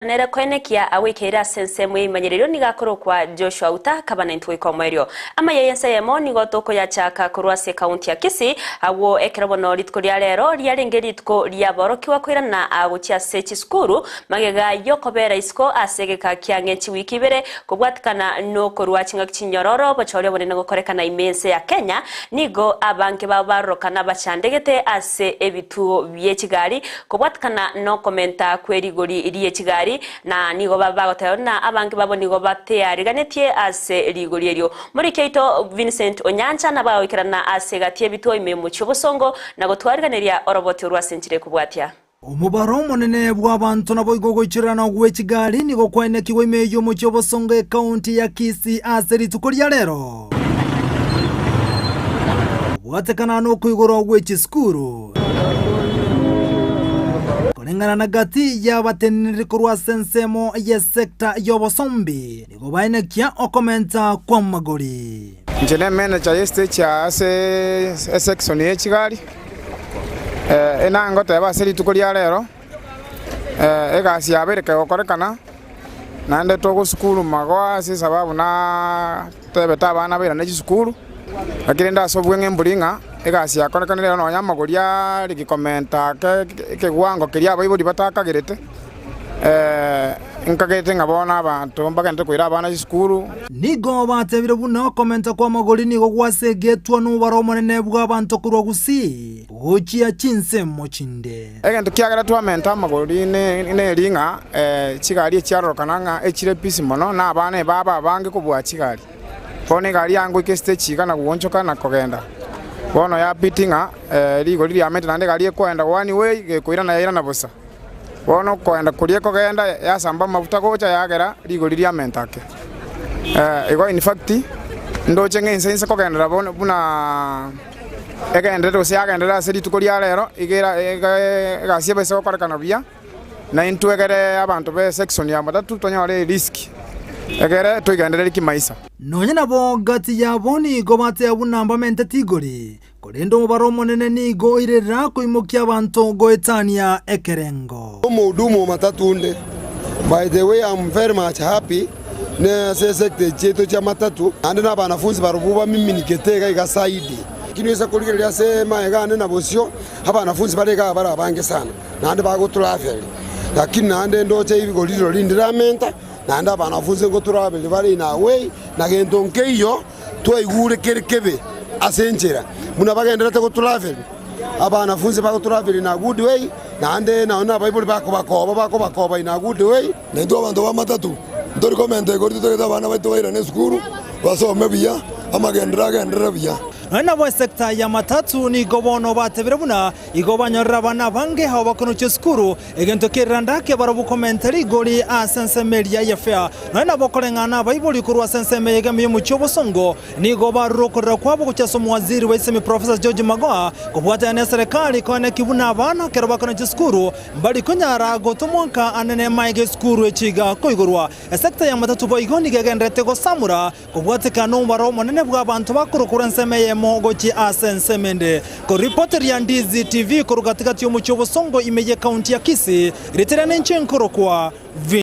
Nere koenekia agwekeire ase ensemo y'eimanyererio nigo akorokwa Joshua Uta akaba naintwe goika omoerio. Amaya y'ense eyemo nigo tokoyachaka korwa ase ekaunti ya Kisii, agwo ekero bono rituko ria rero riarenge rituko riaborokigwa koirana gochia ase chisukuru magega y'okobera isiko ase egeka kiang'e chiwiki ibere kobwatikana nokorwa chingaki chinyororo obochori obonene gokorekana ime y'ense ya Kenya nigo abange babo barorokana bachandegete ase ebituo bie chigari Kobwatikana nokomenta kwe rigori rie chigari, na nigo bagoteba buna abange babo nigo bateariganetie ase rigori erio. Moriki oito Vincent Onyancha nabo agoikerana ase egati y'ebituo ime y'omochie obosongo na gotwariganeria oroboti orwo ase enchera ekobwatia. Omobaro omonene bw'abanto naboigo ogoichorana gwe chigari nigo kwaenekigwe ime y'omochie obosongo ekaunti ya Kisii ase rituko ria rero. Kobwatekana nokoigorwa gwe chisukuru. Koreng'ana na gati y'abateneneri korwa ase ensemo y'esecta y'obosombi, nigo baenekia okomenta kw'amagori. Inche nemenecha y'estage ase esection ye chigari, enangoteba ase rituko ria rero, egasi yabeire kegokorekana, naende togosukuru magoa ase esababu natebete abana bairane chisukuru, lakini rende ase obweng'e mbori ng'a egasi yakorekanire rero nonya amagori are gikomenta ake ekewango keria abaibori batakagerete, nkagete ng'a bono abanto mbagenderere koira abana chisukuru. Nigo batebire buna okomenta kw'amagori nigo gwasegetwa nobara omonene bw'abanto korwa Gusii gochia chinsemo chinde. Egento kiagera twamenta amagori neri ng'a chigari echiarorokana ng'a echire busy mono, na abana ebaba abange kobua chigari. Bono egari yangoika estage iga na goonchoka na kogenda. Bono yabidi ng'a rigori riamentire naende egari ekoenda one way gekoirana yairana bosa. Bono okoenda koria ekogenda yasamba amafuta gocha yagera rigori riamenta ake. Igo in fact ndoche ng'a inse inse kogenderera bono buna. Egenderere gose yagenderere ase rituko ria rero, iga egasi ebe ase gokorekana buya, na intwe egere abanto be section ya matatu tonyore erisk, egere toigendererie kimaisa. Nonya nabo gati yabo nigo bateba buna mbamenteti igori, korende omobaro omonene nigo oirerera koimokia abanto goetania ekerengo. Omohudumu o matatu onde, By the way am very much happy ne ase esector chiaito chia matatu naende na abanafunzi barobwo bamiminikete iga iga zaidi. Lakini oise korigereria ase magega ane na bosio abanafunzi bare igaa bare abange sana naende bagotravel lakini naende ndoche rigori rirorio rinde riramenta naende abanafunzi ngotravel bare in a way na gento nkeiyo twaigure kere kebe ase enchera buna bagendererete gotravel. Abanafunsi bagotravel in a good way, naende nao nabaibori bakobakoba bakobakoba in a good way. Na intwe abanto b'amatatu ntori komenta igoro titagete abana baito bairane esukuru, basome buya, amagenderero agenderere buya. Nonya nabo esecta ya matatu nigo bono batebire buna igo banyorire abana abange abo bakonochia esukuru, egento keriranda kebarobwo komenta rigori ase ensemo eria ye fare. Nonya nabo koreng'ana abaibori korwa ase ensemo eye egemo y'omochie obosongo Nigo barure okorera kwabo gochia ase omowaziri bw'esemi Professor George Magoha kobwatana neserekari koeneki buna abana ekero bakona chisukuru mbari konyara gotomwa nka anene maega esukuru echi iga koigorwa. Esecta ya matatu boigo nigo egendererete gosamora kobwatekana nomobaro omonene bw'abanto bakorwa korwa ensemo eyemo gochia ase ensemo ende. Koripoteria Ndizi TV korwa gatigati y'omochie obosongo ime y'ecounty ya Kisii, ritere ninche nkorokwa Vin.